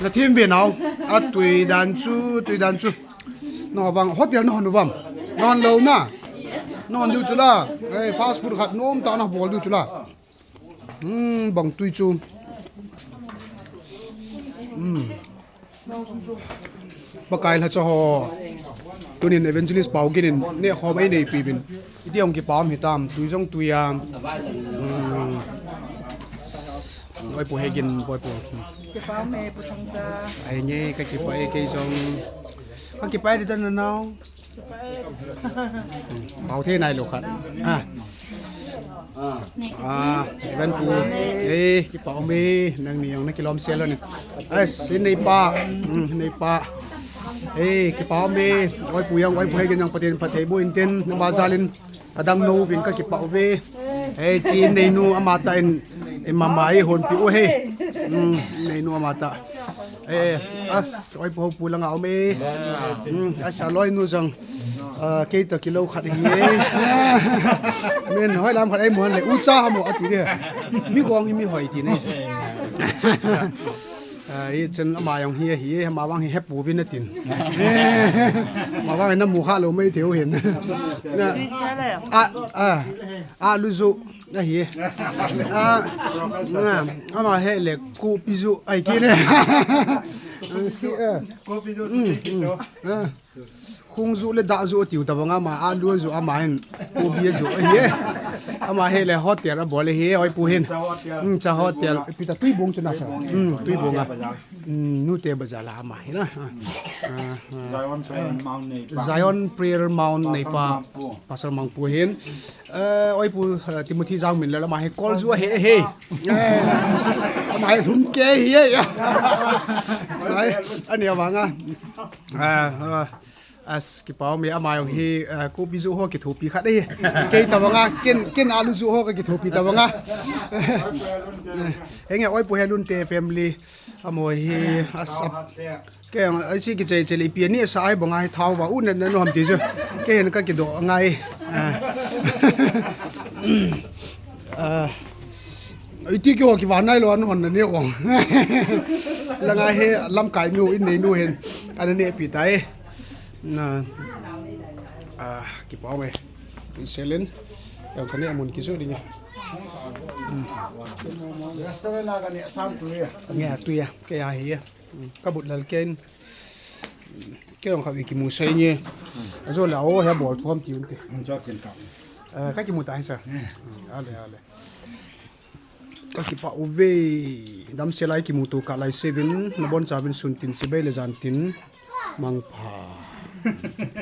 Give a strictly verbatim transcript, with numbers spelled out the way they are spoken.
Na thim ve nau. A tui dan chu, tui dan chu. No vang hotel no hon vam. No hon lo na. No hon diu chu la. Eh, fast food khat nom ta na bol diu chu la. Hmm, bang tui chu. Hmm. Pakai lhacha ho. Tunin Evangelist Paugin in neh khom ei neipi uvin. Iti hung kipa um hitam, tui jong tui a. Hmm. Oi pu Hegin, oi pu. Kipa um e, pu Thangcha. Ai nge, ka kipa e kei jong. Ka kipa e di tan na nau. Pau thei nai lou khat. Ah. Ah, Evan pu. Eh, kipa um e, nangni jong na kilom sel lou ni. Ai, sin nei pa. Hmm, nei pa. Eh, kipa um e. Oi pu jong, oi pu Hegin jong Pathen phattheiboh in tin, na ba jal in. Ka dang nou vin ka kipa uve. Hei, chi neinu ama tah in, in mama ei honpi u hei. Hmm, neinu ama tah. Eh, as, oi pu Haupu langa um e. Hmm, as, a loinu jong. Ah, kei toh kilou khat hi e. Men, hoi lam khat ei mu hen le, u cha ha mo ati de. Mi gong hi mi hoi ti ne. Ah, i chun ama jong hi, hi, ama vang hi hepu vin atin. Ama vang hi na mu kha lou mai thei u hin. Na, a, a, a lu ju, a hi. A, a, ama hi le kopi ju, ai ki ne. Si, a. Kopi ju, mm, mm. A. Khung ju le dah ju atiu tabang ama, a lu ju ama hin, kopi ju, a hi. Ama hi le hotel a bol hi, oi pu hin. Cha hotel. Mm, cha hotel. Pi ta Tuibong chu na sa. Mm, Tuibong a. Mm, Nute Bazar la ama hi na. Ah, ah. Zion Prayer Mount nei pa. Zion Prayer Mount nei pa. Pastor Mangpu. Pastor Mangpu hin. Eh, oi pu, eh, Timothy Jangminlal ama hi kol ju a hi, hi. Eh, ama hi lhum ke hi, hi. Ai, ani avanga. Ah, ah. As, kipa um e, ama jong hi, eh, kopi ju ho kithopi khat ahi. Kei tabang a, ken, ken alu ju ho ka kithopi tabang a. Henge, oi pu Helunte family. Amo hi, as, ap. Kei jong, ai chi kichei chei le, ipi ani sa ai bang a hi thao va, u nen nen ham ti ju. Kei hin ka kidoh ngai. Ah. Ah. Iti kiho kivan nai lou, an hon na ne ong. Langa hi lamkai nu, in neinu hin. Ana nepi tai. Na, ah, kipa um e. Selin. Jong ka ne mun kisu ding e. Hmm. Restaurant la ka ne sam tu e. Nge tu ya, kei a hi e. Hmm. Ka but lal ken. Kei jong kha wi kimu sai nge. Ajo le o he bol thuam ti un te. Hmm, jo ken ka. Eh, ka kimu ta hi sir. Hmm, ale, ale. Ka kipa uve. Damsel a i kimuto kah lai seuvin, nabonchauvin sun tin, chibai le jan tin, mangpha.